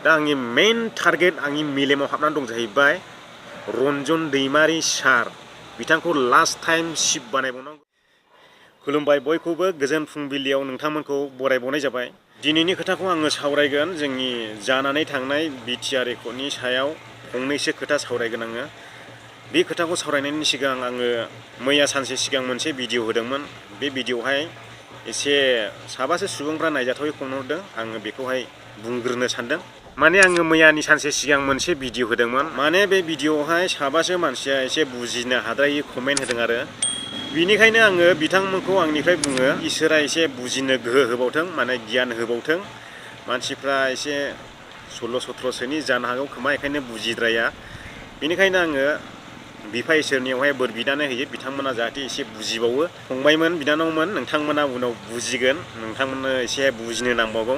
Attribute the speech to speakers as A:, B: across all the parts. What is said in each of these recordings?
A: दा आंनि मेन टारगेट आंनि मेलेमाव हाबनानै दं जाहैबाय रन्जन दैमारि सार बिथांखौ लास्ट टाइम चिफ बानायबावनांगौ। खुलुमबाय बयखौबो गोजोन फुंबिलियाव नोंथांमोनखौ बरायबावनाय जाबाय। दिनैनि खोथाखौ आङो सावरायगोन जोंनि जानानै थांनाय बिटिआर एकर्डनि सायाव फंनैसो खोथा सावरायगोन आङो। बे खोथाखौ सावरायनायनि सिगां आङो मैया सानसे सिगां मोनसे भिडिअ होदोंमोन। बे भिडिअहाय एसे साबासो सुबुंफ्रा नायजाथावै कमेन्ट हरदों। आङो बेखौहाय बुंग्रोनो सानदों। माने आङो मैयानि सानसे सिगां मोनसे भिडिअ होदोंमोन। माने बे भिडिअआवहाय साबासो मानसिया एसे बुजिनो हाद्रायै कमेन्ट होदों आरो बिनिखायनो आङो बिथांमोनखौ आंनिफ्राय बुङो इसोरा एसे बुजिनो गोहो होबावथों, माने गियान होबावथों। मानसिफ्रा एसे 16-17सोनि जानो हागौ खोमा, बेखायनो बुजिद्राया। बेनिखायनो आङो बिफा इसोरनियावहाय बोर बिनानै होयो बिथांमोना जाहाथे एसे बुजिबावो। फंबायमोन, बिनानावमोन, नोंथांमोना उनाव बुजिगोन, नोंथांमोननो एसे बुजिनो नांबावगौ।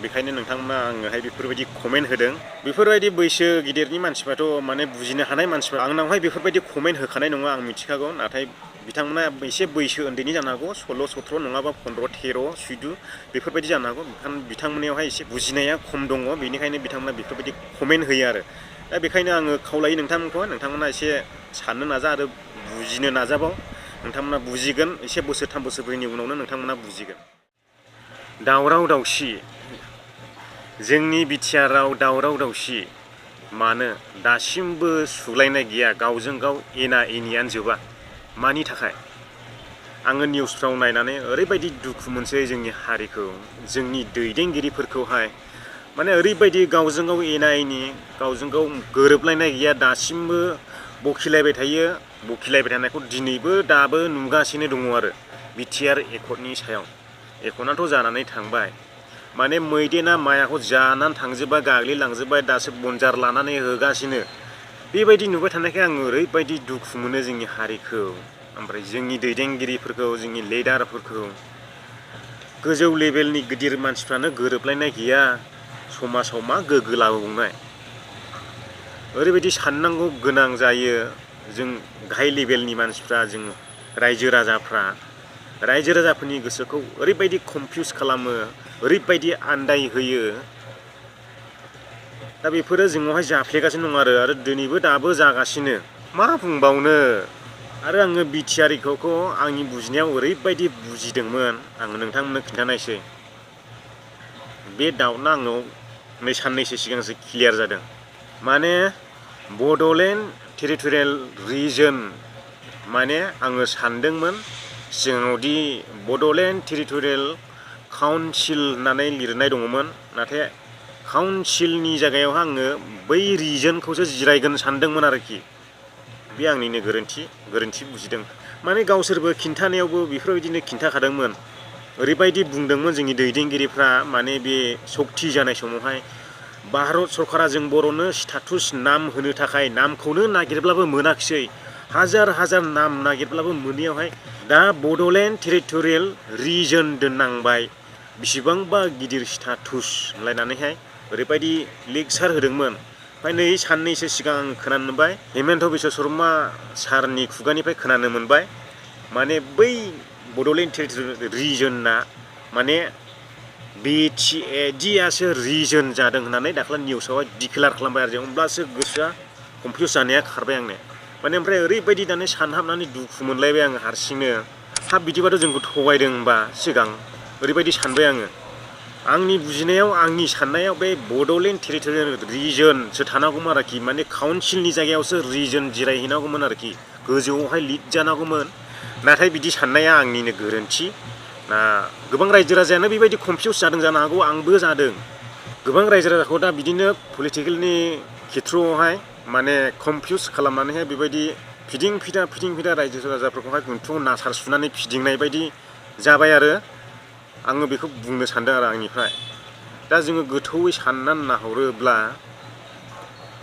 A: बेखायनो नोंथांमोना आंनोहाय बेफोरबायदि कमेन्ट होदों। बेफोरबायदि बैसो गिदिरनि मानसिफ्राथ' माने बुजिनो हानाय मानसिफ्रा आंनावहाय बेफोरबायदि कमेन्ट होखानाय नङा, आं मिथिखागौ। नाथाय बिथांमोना एसे बैसो उन्दैनि जानो हागौ, 16-17 नङाबा 15-13, 14 बेफोरबायदि जानो हागौ। बिथांमोननियावहाय एसे बुजिनाया खम दङ, बेनिखायनो बिथांमोना बेफोरबायदि कमेन्ट होयो आरो। दा बेखायनो आङो खावलायो नोंथांमोना एसे साननो नाजा आरो बुजिनो नाजाबाव। नोंथांमोना बुजिगोन, एसे बोसोरथाम बोसोरब्रैनि उनावनो नोंथांमोना बुजिगोन। दावराव दावसि, जोंनि बिटिआराव दावराव दावसि मानो दासिमबो सुग्लायनाय गैया? गावजों गाव एना एनियानो जोबा, मानि थाखाय? आङो निउसफ्राव नायनानै ओरैबायदि दुखु मोनसै जोंनि हारिखौ, जोंनि दैदेनगिरिफोरखौहाय। माने ओरैबायदि गावजों गाव एना एनि, गावजों गाव गोरोबलायनाय गैया, दासिमबो बखिलायबाय थायो। बखिलायबाय थानायखौ दिनैबो दाबो नुगासिनो दङ आरो बिटिआर एकर्डनि सायाव। एकर्डआथ' जानानै थांबाय, माने मैदेना मायाखौ जानानै थांजोबबाय, गाग्लिलांजोबबाय, दासो बनजार लानानै होगासिनो। बेबायदि नुबाय थानायखाय आङो ओरैबायदि दुखु मोनो जोंनि हारिखौ, ओमफ्राय जोंनि दैदेनगिरिफोरखौ, जोंनि लिडारफोरखौ। गोजौ लेभेलनि गिदिर मानसिफ्रानो गोरोबलायनाय गैया, समाजाव मा गोग्गो लाबोबावनाय? ओरैबायदि साननांगौ गोनां जायो जों गाहाय लेभेलनि मानसिफ्रा, जों रायजो राजाफोरनि गोसोखौ ओरैबायदि कनफिउस खालामो, ओरैबायदि आन्दायहोयो। दा बेफोरो जोंनावहाय जाफ्लेगासिनो दं आरो दिनैबो दाबो जागासिनो। मा बुंबावनो? आरो आङो बिटिआर एकर्डखौ आंनि बुजिनायाव ओरैबायदि बुजिदोंमोन, आङो नोंथांमोननो खिन्थानायसै। बे डाउटआ आंनाव नै साननैसो सिगांसो क्लियार जादों। माने बड'लेण्ड टेरिटरियेल रिजन, माने आङो सानदोंमोन सिगाङावदि बड'लेण्ड टेरिटरियेल काउन्सिल होननानै लिरनाय दङमोन, नाथाय काउन्सिलनि जायगायावहाय आङो बै रिजनखौसो जिरायगोन सानदोंमोन आरोखि। बे आंनिनो गोरोन्थि बुजिदों। माने गावसोरबो खिन्थानायावबो बेफोरबायदिनो खिन्थाखादोंमोन। ओरैबायदि बुंदोंमोन जोंनि दैदेनगिरिफ्रा, माने बे सक्ति जानाय समावहाय भारत सरकारा जों बर'नो स्टेटास नाम होनो थाखाय नामखौनो नागिरब्लाबो मोनाखिसै। हाजार हाजार नाम नागिरब्लाबो मोनैयावहाय दा बड'लेण्ड टेरिटरियेल रिजन दोननांबाय, बिसिबांबा गिदिर स्टेटास होनलायनानैहाय ओरैबायदि लेक्सार होदोंमोन। ओमफ्राय नै साननैसो सिगां आं खोनानो मोनबाय, हेमन्त बिश्व शर्मा सारनि खुगानिफ्राय खोनानो मोनबाय, माने बै बड'लेण्ड टेरिटरियेल रिजनआ माने बिटिएडिआसो रिजन जादों होननानै दाख्लै निउसावहाय डिक्लेयार खालामबाय आरो। होमब्लासो गोसोआ कनफिउस जानाया खारबाय आंने। माने ओमफ्राय ओरैबायदि दानो सानहाबनानै दुखु मोनलायबाय आङो हारसिंनो। हाब बिदिबाथ' जोंखौ थगायदों होनबा सिगां, ओरैबायदि सानबाय आङो। आंनि बुजिनायाव, आंनि साननायाव बे बड'लेण्ड टेरिटरियेल रिजनसो थानांगौमोन आरोखि, माने काउन्सिलनि जायगायावसो रिजन जिरायहैनांगौमोन आरोखि, गोजौआवहाय लिड जानांगौमोन। नाथाय बिदि साननाया आंनिनो गोरोन्थि। गोबां रायजो राजायानो बेबायदि कनफिउस जादों जानो हागौ, आंबो जादों। गोबां रायजो राजाखौ दा बिदिनो पलिटिकेलनि खेथ्रआवहाय माने कनफिउस खालामनानैहाय बेबायदि फिदिं फिदा रायजो राजाफोरखौहाय गन्थंआव नासार सुनानै फिदिंनाय बायदि जाबाय आरो। आङो बेखौ बुंनो सानदों आरो आंनिफ्राय। दा जोङो गोथौयै साननानै नाहरोब्ला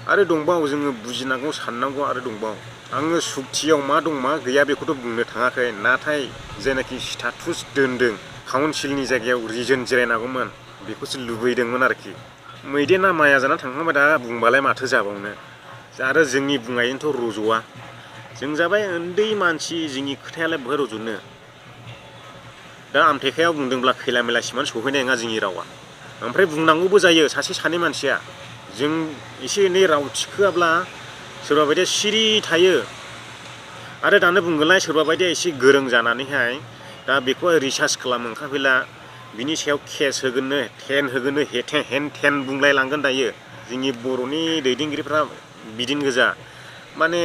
A: आरो दंबावो, जोङो बुजिनांगौ साननांगौ आरो दंबावो। आङो सक्तियाव मा दं मा गैया बेखौथ' बुंनो थाङाखै, नाथाय जायनाखि स्टेटास दोनदों काउन्सिलनि जायगायाव रिजन जिरायनांगौमोन, बेखौसो लुबैदोंमोन आरोखि। मैदेना माया जाना थांखांबाय, दा बुंबालाय माथो जाबावनो। आरो जोंनि बुंनायजोंथ' रज'आ। जों जाबाय उन्दै मानसि, जोंनि खोथायालाय बहा रज'नो। दा आमथेखायाव बुंदोंब्ला खैला मैलासिम सहैनाय नङा जोंनि रावा। ओमफ्राय बुंनांगौबो जायो सासे सानै मानसिया। जों एसे एनै राव थिखोआब्ला सोरबा बायदिया सिरि थायो आरो दानो बुंगोनलाय सोरबा बायदिया एसे गोरों जानानैहाय दा बेखौहाय रिसार्च खालामो ओंखारफैला बिनि सायाव केस होगोननो टेन होगोननो हेन टेन बुंलायलांगोन दायो। जोंनि बर'नि दैदेनगिरिफ्रा बिदिनो गोजा माने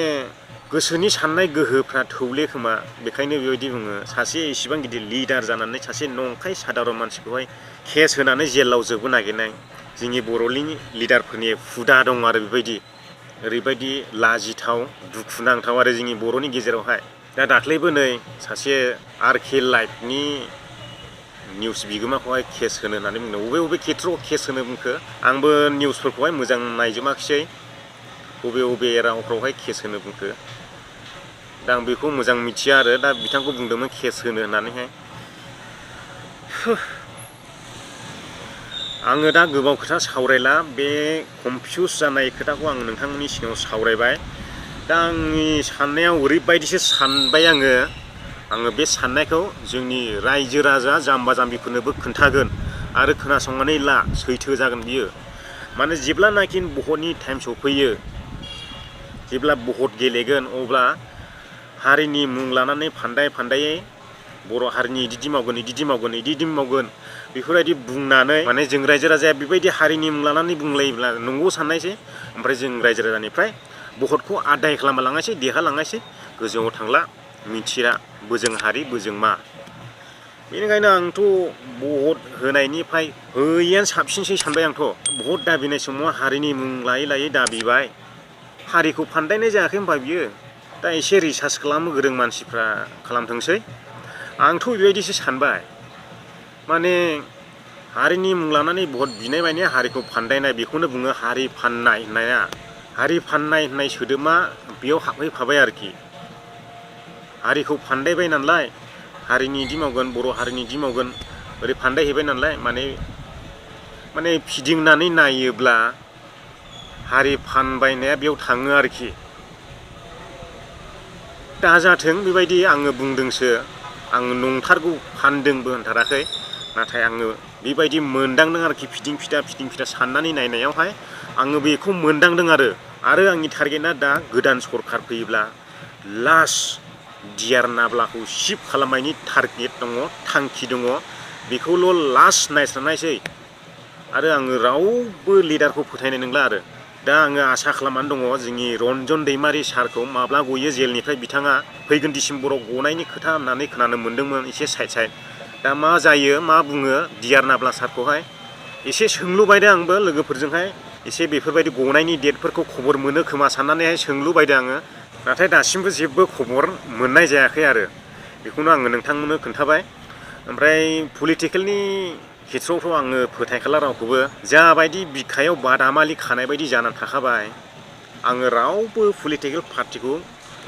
A: गोसोनि साननाय गोहोफ्रा थौले खोमा बेखायनो बेबायदि बुङो। सासे इसिबां गिदिर लिडार जानानै सासे नंखाय सादारन मानसिखौहाय केस होनानै जेलाव जोबनो नागिरनाय जोंनि बर'नि लिडारफोरनि हुदा दं आरो बेबायदि ओरैबायदि लाजिथाव दुखुनांथाव आरो जोंनि बर'नि गेजेरावहाय। दा दाख्लैबो नै सासे आरके लाइभनि निउस बिगोमाखौहाय केस होनो होननानै बुंदों। बबे खेथ्रआव केस होनो बुंखो आंबो निउसफोरखौहाय मोजां नायजोबाखिसै बबे रावफ्रावहाय केस होनो बुंखो दा आं बेखौ मोजां मिथिया आरो दा बिथांखौ बुंदोंमोन केस होनो होननानैहाय। आङो दा गोबाव खोथा सावरायला बे कनफिउस जानाय खोथाखौ आं नोंथांमोननि सिगाङाव सावरायबाय। दा आंनि साननायाव ओरैबायदिसो सानबाय आङो बे साननायखौ जोंनि रायजो राजा जाम्बा जाम्बिफोरनोबो खोन्थागोन आरो खोनासंनानै ला सैथो जागोन बियो। माने जेब्लानाखि भटनि टाइम सफैयो जेब्ला भट गेलेगोन अब्ला हारिनि मुं लानानै फान्दायै बर' हारिनि इदि मावगोन बेफोरबायदि बुंनानै माने जों रायजो राजाया बेबायदि हारिनि मुं लानानै बुंलायोब्ला नंगौ साननायसै ओमफ्राय जों रायजो राजानिफ्राय भटखौ आदाय खालामना लांनायसै देरहालांनायसै गोजौआव थांला मिथिला बोजों हारि बोजों मा। बेनिखायनो आंथ' भट होनायनिफ्राय होयैआनो साबसिनसै सानबाय आंथ'। भट दाबिनाय समाव हारिनि मुं लायै दाबिबाय हारिखौ फान्दायनाय जायाखै होनबा बियो। दा एसे रिसार्च खालामनो गोरों मानसिफ्रा खालामथोंसै। आंथ' बेबायदिसो सानबाय माने हारिनि मुं लानानै भट बिनाय माने हारिखौ फान्दायनाय बेखौनो बुङो हारि फान्नाय होननाया। हारि फान्नाय होननाय सोदोबा बेयाव हाबहैफाबाय आरोखि। हारिखौ फान्दायबाय नालाय हारिनि इदि मावगोन बर' हारिनि इदि मावगोन ओरै फान्दायहैबाय नालाय माने फिदिंनानै नायोब्ला हारि फानबायनाया बेयाव थाङो आरोखि। दाजाथों बेबायदि आङो बुंदोंसो आङो नंथारगौ फानदोंबो होनथाराखै नाथाय आङो बेबायदि मोनदांदों आरोखि फिदिं फिदा साननानै नायनायावहाय आङो बेखौ मोनदांदों आरो आंनि टारगेटआ दा गोदान सरखार फैयोब्ला लास्ट डिआर नाब्लाखौ सिफ खालामनायनि टारगेट दङ थांखि दङ बेखौल' लास्ट नायस्रानायसै आरो आङो रावबो लिडारखौ फोथायनाय नंला आरो। दा आङो आसा खालामनानै दङ जोंनि रन्जन दैमारि सारखौ माब्ला गयो जेलनिफ्राय बिथाङा फैगोन डिसेम्बराव गनायनि खोथा होननानै खोनानो मोन्दोंमोन एसे साइड दा मा जायो मा बुङो डिआर नाब्ला सारखौहाय एसे सोंलुबायदों आंबो लोगोफोरजोंहाय एसे बेफोरबायदि गनायनि डेटफोरखौ खबर मोनो खोमा साननानैहाय सोंलुबायदों आङो नाथाय दासिमबो जेबो खबर मोननाय जायाखै आरो बेखौनो आङो नोंथांमोननो खोन्थाबाय। ओमफ्राय पलिटिकेलनि खेथ्रआवथ' आङो फोथायखाला रावखौबो जाबायदि बिखायाव बादामालि खानाय बायदि जानानै थाखाबाय आङो रावबो पलिटिकेल पार्टिखौ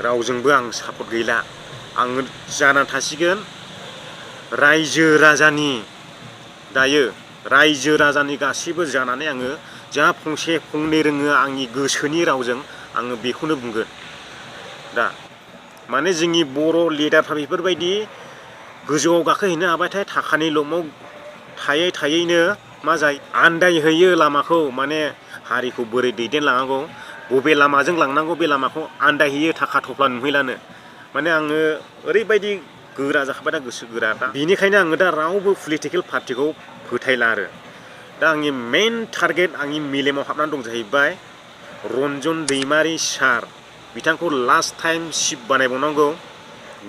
A: रावजोंबो आं सापर्ट गैला। आङो जानानै थासिगोन रायजो राजानि दायो रायजो राजानि गासैबो जानानै आङो जा फंसे फंनै रोङो आंनि गोसोनि रावजों आङो बेखौनो बुंगोन। दा माने जोंनि बर' लिडारफ्रा बेफोरबायदि गोजौआव गाखोहैनो हाबाथाय थाखानि लमाव थायैनो मा जायो आन्दायहैयो लामाखौ माने हारिखौ बोरै दैदेनलांनांगौ बबे लामाजों लांनांगौ बे लामाखौ आन्दायहैयो थाखा थफ्ला नुहैलानो माने आङो ओरैबायदि गोरा जाखाबाय दा गोसो गोरा दा बेनिखायनो आङो दा रावबो पलिटिकेल पार्टिखौ फोथायला आरो दा आंनि मेइन टारगेट आंनि मेलेमाव हाबनानै दं जाहैबाय रन्जन दैमारि सार बिथांखौ लास्ट टाइम चिफ बानायबावनांगौ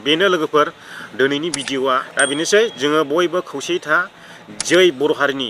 A: बेनो लोगोफोर दिनैनि भिडिअ'आ दा बेनोसै जोङो बयबो खौसेयै था जै बर' हारिनि।